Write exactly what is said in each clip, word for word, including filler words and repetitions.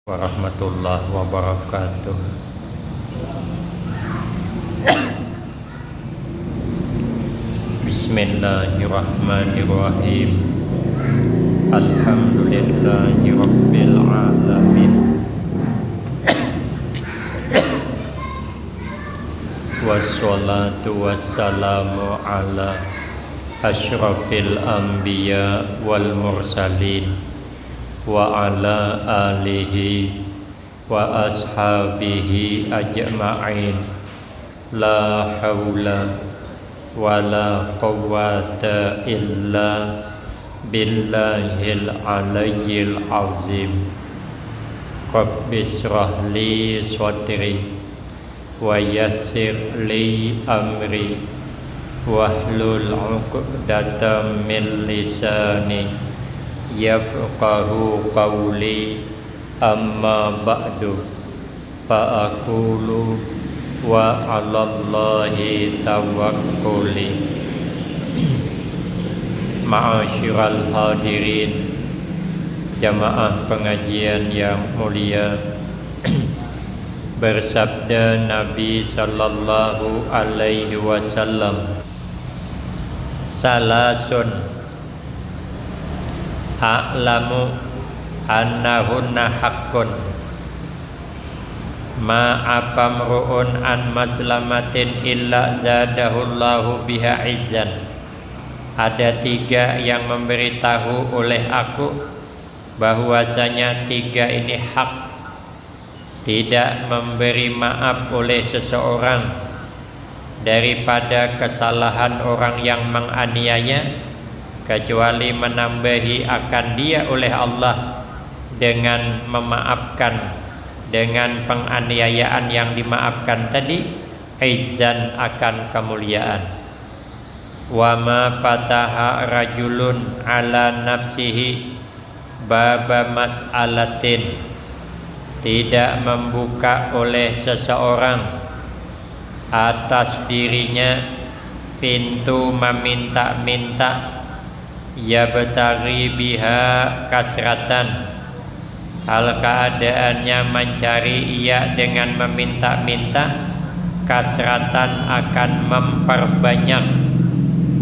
warahmatullahi wabarakatuh. Bismillahirrahmanirrahim. Alhamdulillahirabbil alamin. Wassalatu wassalamu ala asyrafil anbiya wal mursalin wa ala alihi wa ashabihi ajma'in. La haula wa la quwwata illa billahil aliyyil azim. Rabbisyrah li sadri wa yassir li amri wahlul uqdatam min lisani yafqahu qawli. Amma ba'du, fa aqulu wa 'alallahi tawakkuli. Ma'asyiral hadirin, jamaah pengajian yang mulia, bersabda Nabi sallallahu alaihi wasallam, salasun a'lamu annahunna haqqun, ma afamru'un an maslamatin illa zadahullahu biha izzan. Ada tiga yang memberitahu oleh aku bahwasanya tiga ini hak. Tidak memberi maaf oleh seseorang daripada kesalahan orang yang menganiaya, kecuali menambahi akan dia oleh Allah dengan memaafkan, dengan penganiayaan yang dimaafkan tadi, izzan, akan kemuliaan. Wa ma fataha rajulun ala nafsihi baba mas'alatin, tidak membuka oleh seseorang atas dirinya pintu meminta-minta, yabtaghi biha kasratan, hal keadaannya mencari ia dengan meminta-minta, kasratan, akan memperbanyak,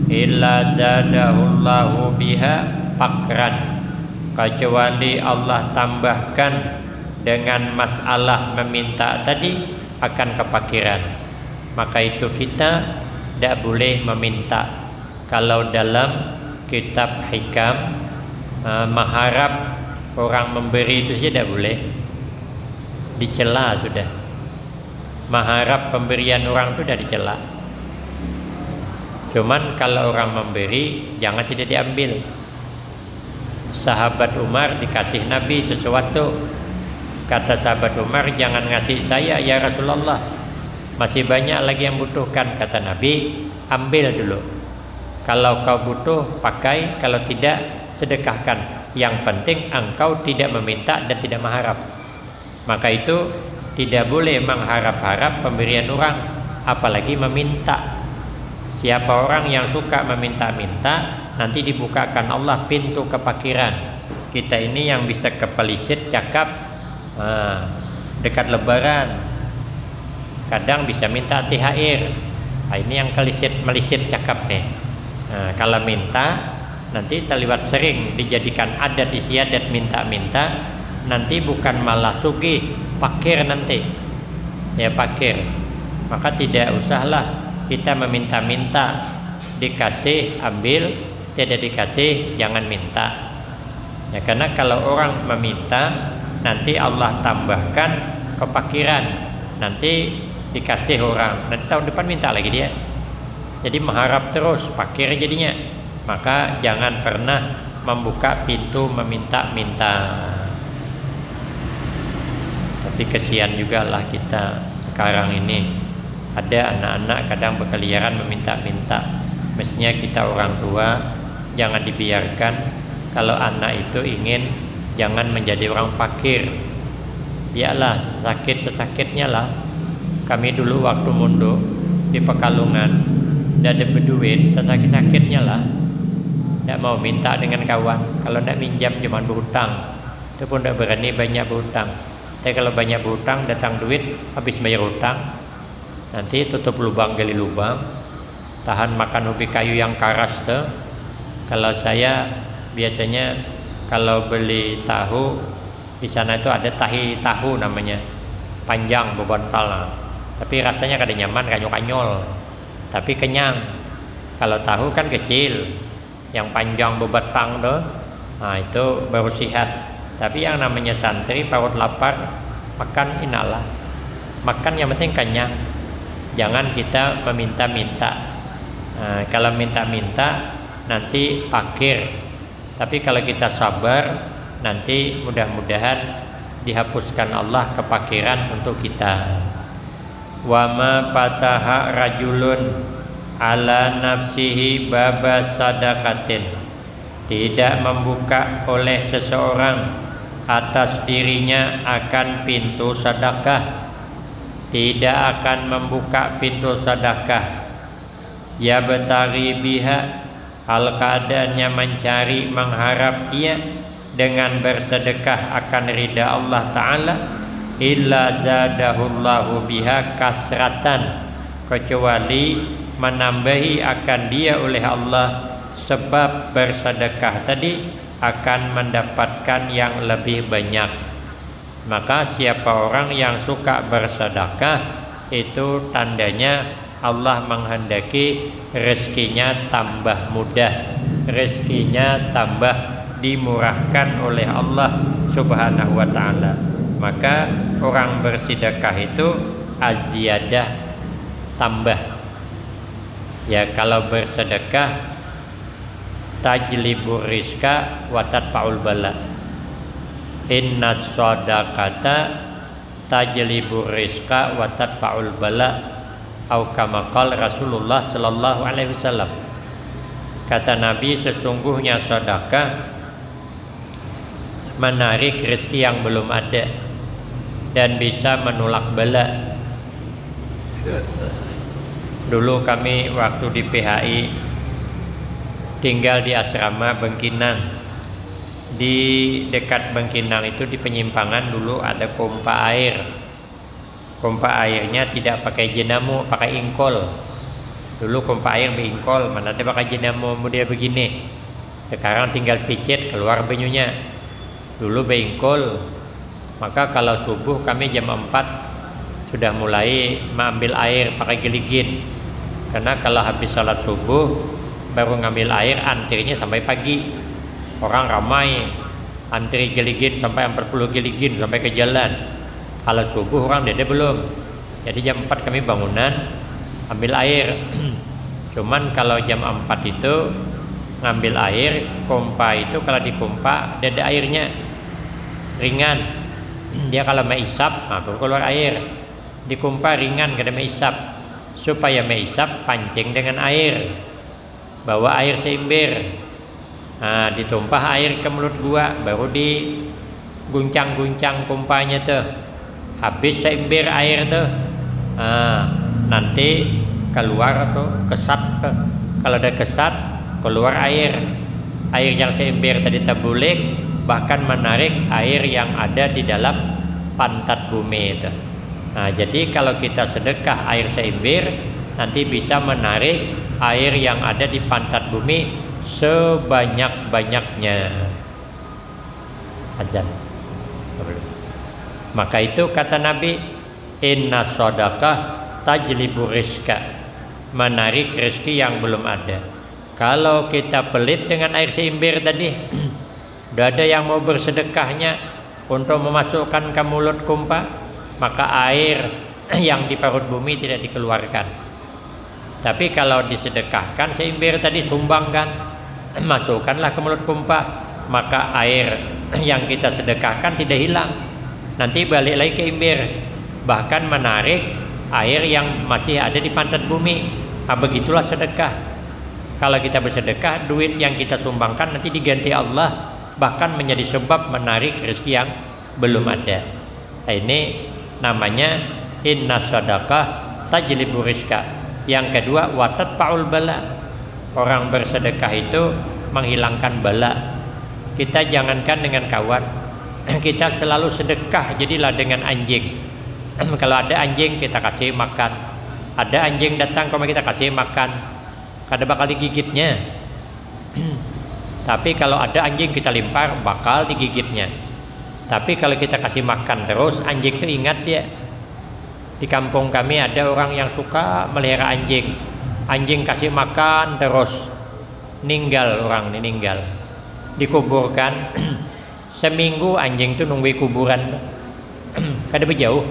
illa zadahullahu biha fakran, kecuali Allah tambahkan dengan masalah meminta tadi akan kepakiran. Maka itu kita tidak boleh meminta. Kalau dalam kitab Hikam, eh, mengharap orang memberi itu saja tidak boleh. Dicela sudah. Mengharap pemberian orang itu sudah dicela. Cuman kalau orang memberi, jangan tidak diambil. Sahabat Umar dikasih Nabi sesuatu. Kata sahabat Umar, "Jangan ngasih saya, ya Rasulullah. Masih banyak lagi yang butuhkan," kata Nabi, "Ambil dulu. Kalau kau butuh, pakai. Kalau tidak, sedekahkan. Yang penting engkau tidak meminta dan tidak mengharap." Maka itu tidak boleh mengharap-harap pemberian orang, apalagi meminta. Siapa orang yang suka meminta-minta, nanti dibukakan Allah pintu kepakiran. Kita ini yang bisa kepelisit cakap, ah, dekat lebaran, kadang bisa minta T H R. Ah, ini yang kelisit, melisit cakap nih. Nah, kalau minta, nanti terlibat sering dijadikan adat istiadat minta-minta, nanti bukan malah sugih, pakir nanti. Ya, pakir. Maka tidak usahlah kita meminta-minta, dikasih, ambil, tidak dikasih, jangan minta. Ya, karena kalau orang meminta, nanti Allah tambahkan kepakiran, nanti dikasih orang, nanti tahun depan minta lagi dia. Jadi mengharap terus, pakir jadinya. Maka jangan pernah membuka pintu meminta-minta. Tapi kesian juga lah kita sekarang ini. Ada anak-anak kadang berkeliaran meminta-minta. Mestinya kita orang tua jangan dibiarkan. Kalau anak itu ingin, jangan menjadi orang fakir. Biarlah sesakit-sesakitnya lah. Kami dulu waktu mondok di Pekalongan, dah ada beduit, sesakit-sakitnya lah. Ndak mau minta dengan kawan. Kalau ndak minjam, cuman berhutang. Itu pun ndak berani banyak berhutang. Tapi kalau banyak berhutang, datang duit, habis bayar hutang, nanti tutup lubang gali lubang, tahan makan ubi kayu yang karas tuh. Kalau saya biasanya kalau beli tahu, di sana itu ada tahi tahu namanya, panjang bebantal, nah. Tapi rasanya kada nyaman, kanyol-kanyol. Tapi kenyang. Kalau tahu kan kecil, yang panjang bebatang tuh, nah, itu baru sihat. Tapi yang namanya santri, parut lapar, makan, inalah. Makan yang penting kenyang. Jangan kita meminta-minta. Nah, kalau minta-minta, nanti pakir. Tapi kalau kita sabar, nanti mudah-mudahan dihapuskan Allah kepakiran untuk kita. Wa ma fataha rajulun ala nafsihi baba sadaqatin. Tidak membuka oleh seseorang atas dirinya akan pintu sedekah. Tidak akan membuka pintu sedekah. Yabtaghi biha, hal keadaannya mencari, mengharap ia dengan bersedekah akan ridha Allah Ta'ala, illa zadahullahu biha kasratan, kecuali menambahi akan dia oleh Allah sebab bersedekah tadi akan mendapatkan yang lebih banyak. Maka siapa orang yang suka bersedekah, itu tandanya Allah menghendaki rezekinya tambah mudah, rezekinya tambah dimurahkan oleh Allah Subhanahu wa Ta'ala. Maka orang bersedekah itu aziyadah, tambah. Ya, kalau bersedekah, tajlibur rizqa wa tadfa'ul bala. Inna sadaqata tajlibur rizqa wa tadfa'ul bala. Au kama qala Rasulullah sallallahu alaihi wasallam. Kata Nabi, sesungguhnya sedekah menarik rezeki yang belum ada dan bisa menolak bala. Dulu kami waktu di P H I tinggal di asrama Bengkinang. Di dekat Bengkinang itu, di penyimpangan, dulu ada pompa air. Pompa airnya tidak pakai jenamo, pakai ingkol. Dulu pompa air beingkol, mana ada pakai jenamo model begini. Sekarang tinggal picit, keluar banyunya. Dulu beingkol, maka kalau subuh kami jam empat sudah mulai mengambil air pakai geligin. Karena kalau habis salat subuh, baru ngambil air, antrinya sampai pagi. Orang ramai, antri geligin sampai empat puluh geligin sampai ke jalan. Kalau subuh orang dede belum. Jadi jam empat kami bangunan, ambil air. Cuman kalau jam empat itu ngambil air, pompa itu kalau dikumpa, dede airnya. Ringan. Dia kalau meisap, nah, baru keluar air. Dikumpa ringan, kada meisap. Supaya meisap, pancing dengan air. Bawa air seimbir. Nah, ditumpah air ke mulut gua, baru diguncang-guncang kumpanya tuh. Habis seimbir air tuh. Nah, nanti keluar tuh kesat tuh. Kalau ada kesat, keluar air. Air yang seimbir tadi terbulik, bahkan menarik air yang ada di dalam pantat bumi itu. Nah, jadi kalau kita sedekah air seimbir, nanti bisa menarik air yang ada di pantat bumi sebanyak-banyaknya. Azan. Maka itu kata Nabi, inna sadaqah tajlibu rizqa, menarik rezeki yang belum ada. Kalau kita pelit dengan air seimbir tadi, udah ada yang mau bersedekahnya untuk memasukkan ke mulut kumpa, maka air yang di parut bumi tidak dikeluarkan. Tapi kalau disedekahkan seimbir tadi, sumbangkan, masukkanlah ke mulut kumpa, maka air yang kita sedekahkan tidak hilang. Nanti balik lagi ke imbir, bahkan menarik air yang masih ada di pantat bumi. Nah, begitulah sedekah. Kalau kita bersedekah, duit yang kita sumbangkan nanti diganti Allah, bahkan menjadi sebab menarik rezeki yang belum ada. Nah, ini namanya inna sadaqah tajlibu rizqa. Yang kedua, watat paul bala. Orang bersedekah itu menghilangkan bala. Kita jangankan dengan kawan, kita selalu sedekah jadilah dengan anjing. Kalau ada anjing, kita kasih makan. Ada anjing datang ke rumah kita, kasih makan. Kada bakal digigitnya. Tapi kalau ada anjing kita limpar, bakal digigitnya. Tapi kalau kita kasih makan terus, anjing tu ingat dia. Di kampung kami ada orang yang suka melihara anjing. Anjing kasih makan terus. Ninggal orang ni, ninggal. Dikuburkan. Seminggu anjing tu nunggui kuburan tu. Kada bejauh.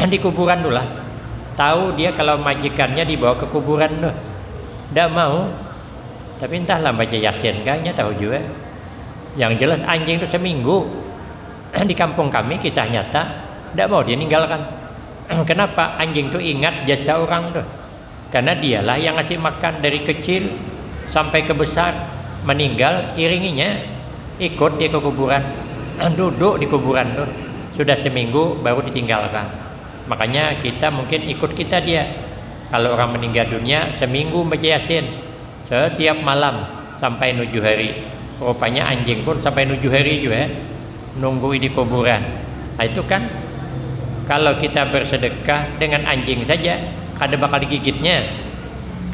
Di kuburan tu lah. Tahu dia kalau majikannya dibawa ke kuburan tu. Ndak mau. Tapi entahlah baca Yasin kah, nya tahu jua. Yang jelas anjing tu seminggu. Di kampung kami, kisah nyata, ndak mau dia ninggalkan. Kenapa? Anjing tu ingat jasa orang tu. Karena dialah yang ngasih makan dari kecil sampai ke besar. Meninggal, iringinya, ikut dia ke kuburan. Duduk di kuburan tu. Sudah seminggu, baru ditinggalkan. Makanya kita mungkin ikut kita dia. Kalau orang meninggal dunia, seminggu baca Yasin. Setiap malam sampai nujuh hari. Rupanya anjing pun sampai nujuh hari jua, eh, nunggui di kuburan. Nah, itu kan, kalau kita bersedekah dengan anjing saja, kada bakal digigitnya.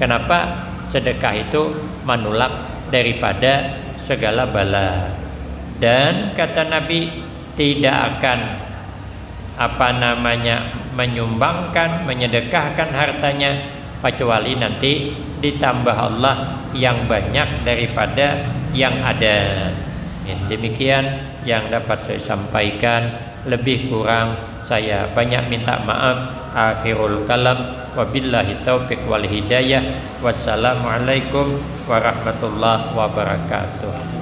Kenapa? Sedekah itu manulak daripada segala bala. Dan kata Nabi, tidak akan, apa namanya, menyumbangkan, menyedekahkan hartanya, kecuali nanti ditambah Allah yang banyak daripada yang ada. Demikian yang dapat saya sampaikan, lebih kurang saya banyak minta maaf. Akhirul kalam, wabillahi taufiq wal hidayah. Wassalamualaikum warahmatullahi wabarakatuh.